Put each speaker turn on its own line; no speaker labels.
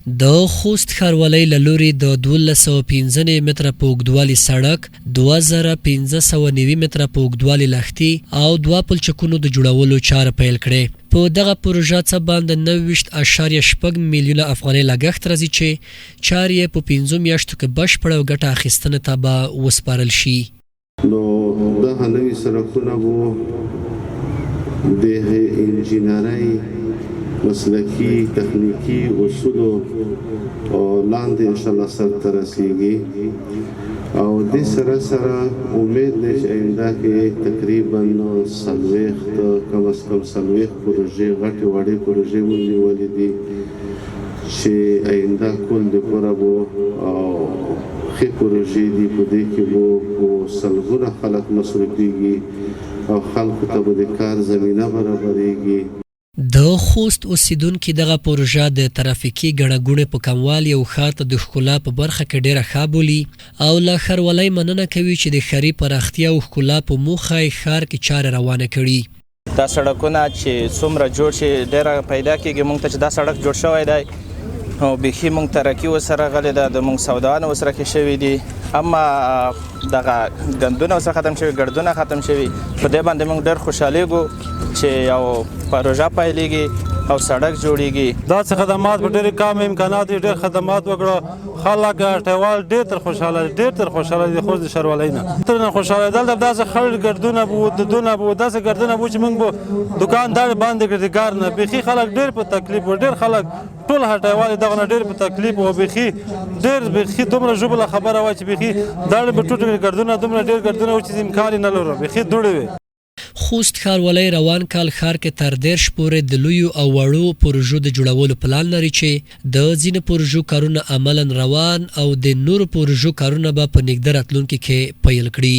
د خوست ښاروالۍ له لوري د 1295 متره په اوږدوالي سړک، 2590 متره په اوږدوالي لښتي او دوه پلچکونو د جوړولو چاره پیل کړې. په دغه پروژه څه باندې 29.6 میلیونه افغانۍ لګښت راځي چې چارې یې په 5 میاشتو کې بشپړ او ګټه اخیستنې ته به وسپارل شي.
نو دغه نوي سړکونه وو د انجینرۍ مسلکي تخنیکي اصولو لاندې انشاءالله سر ته رسیږي، او دې سره سره امید دی چې آینده کې تقریبا 40، کم از کم 40 پروژې، غټې وړې پروژې مونږ نیولې دي چې آینده کل دپاره به ښې پروژې دي. په دې کې به په سلګونه خلک مصروفیږي او خلکو ته به د کار زمینه برابرېږي.
د خوست اوسېدونکي دغه پروژه د ترافیکي ګڼه ګوڼې په کموالي او ښار ته د ښکلا په برخه کې ډېره ښه بولي او له ښاروالۍ مننه کوي چې د ښاري پراختیا او ښکلا په موخه یې ښار کې چارې روانې کړي.
دا سړکونه چې څومره جوړ شي، ډېره پیدا کېږي مونږ ته. چې دا سړک جوړ شوی دی او بیخي مونږ ترقي ورسره غلې ده، د مونږ سوداونه ورسره ښې شوي دي، اما دغه ګندونه ورسره ختم شوي، ګردونه ختم شوي. په دې باندې مونږ ډېر خوشحالېږو چې یو پروژه پیلېږي او سړک جوړیږي.
دا څه خدمات په ډېر کم امکانات، ډېر خدمات وکړو. خلک هټیوال ډېر تر خوشحاله، ډېر تر خوشحاله دي. خوست د ښاروالۍ نه تر نه خوشحاله. دلته داسې خړ ګردونه وو، دونه وو، داسې ګردونه وو چې موږ به دکان دار باندې کړ. د کار نه بیخي خلک ډېر په تکلیف وو، ډېر خلک، ټول هټیوال دغه نه ډېر په تکلیف وو. بیخي ډېر، بیخي دومره ژوبله خبره وه چې بیخي داړه به ټوټه ګردونه، دومره ډېر ګردونه وو چې امکان یې نه لرو، بیخي دوړې وې.
خوست ښاروالۍ روان کال ښار کې تر 30 پورې د لویو او وړو پروژو د جوړولو پلان لري چې د ځینو پروژو کارونه عملاً روان او د نورو پروژو کارونه به په نږدې راتلونکي کې پیل کړي.